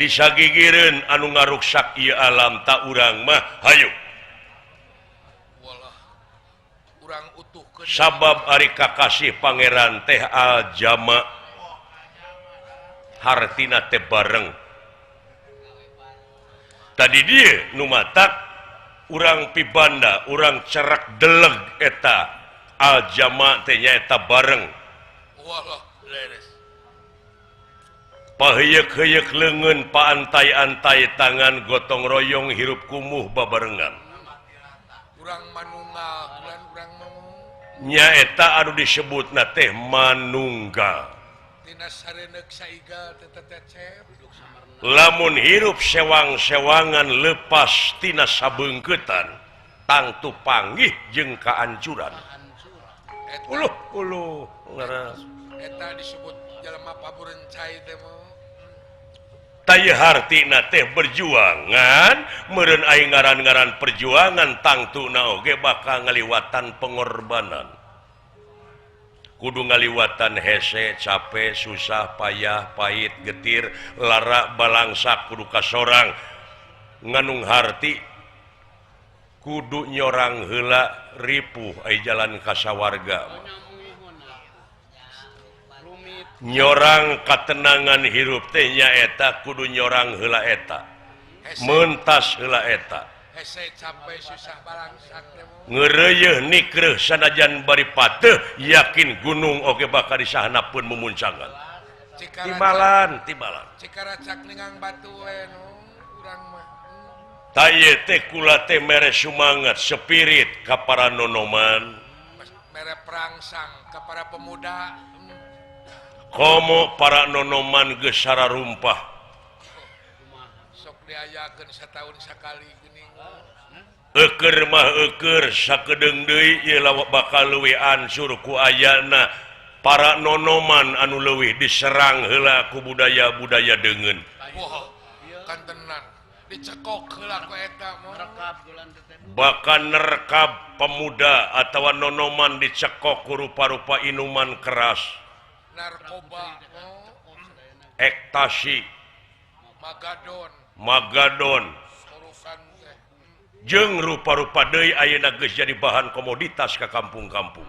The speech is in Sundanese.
Disagigireun anu ngaruksak ieu alam tak urang mah hayu. Walah, urang utuhkeun. Sabab ari kakasih Pangeran teh aljama, hartina teh bareng. Tadi dia nu matak urang pibanda, urang cerak deleg eta aljama teh nyaeta bareng. Walah, leres. Paheuyeuk-heuyeuk leungeun, paantay-antay tangan, gotong royong hirup kumuh babarengan. Urang manunggal bulan urang mau. Nyaeta anu disebutna teh manunggal. Tina sareneuk saigal teh tetecep. Lamun hirup sewang-sewangan lepas tina sabeungkeutan, tangtu panggih jeung kaancuran. Eta. Uluh uluh, leres. Eta disebut jelema paburencai teh mah. Taya hartina teh berjuangan meureun aing ngaran-ngaran perjuangan tangtuna oge bakal ngaliwatan pengorbanan, kudu ngaliwatan hese, capek, susah payah, pahit, getir, lara, balangsak, kudu kasorang nganung harti, kudu nyorang heula ripuh ai jalan kasawarga mah. Nyorang katenangan hirup teh nyaeta kudu nyorang heula eta. Hese. Mentas heula eta. Hese, capek, susah, balangsak teh mah. Ngeureuyeun nikreuh sanajan bari pateuh, yakin gunung oge bakal disahanapeun mumuncangan. Cikaracak. Tibalan tibalan. Cikaracak ningang batu we nu urang mah. Taye teh kula teh mere sumangat spirit ka para nonoman. Mere perangsang ke para pemuda. Komo para nonoman geus rumpah. Sok diayakeun setahun sekali geuning. Eukeur mah eukeur, sakedeung deui ieu lawak bakal leuwih ansur ku ayana para nonoman anu leuwih diserang heula ku budaya-budaya deungeun. Wah, kan tenan dicekok heula ku eta mah. Bahkan nerkab pemuda atau nonoman dicekok ku rupa-rupa inuman keras. Narkoba oh. Ekstasi. Magadon. Magadon. Urusan teh. Jeung rupa-rupa deui ayeuna geus jadi bahan komoditas ka kampung-kampung.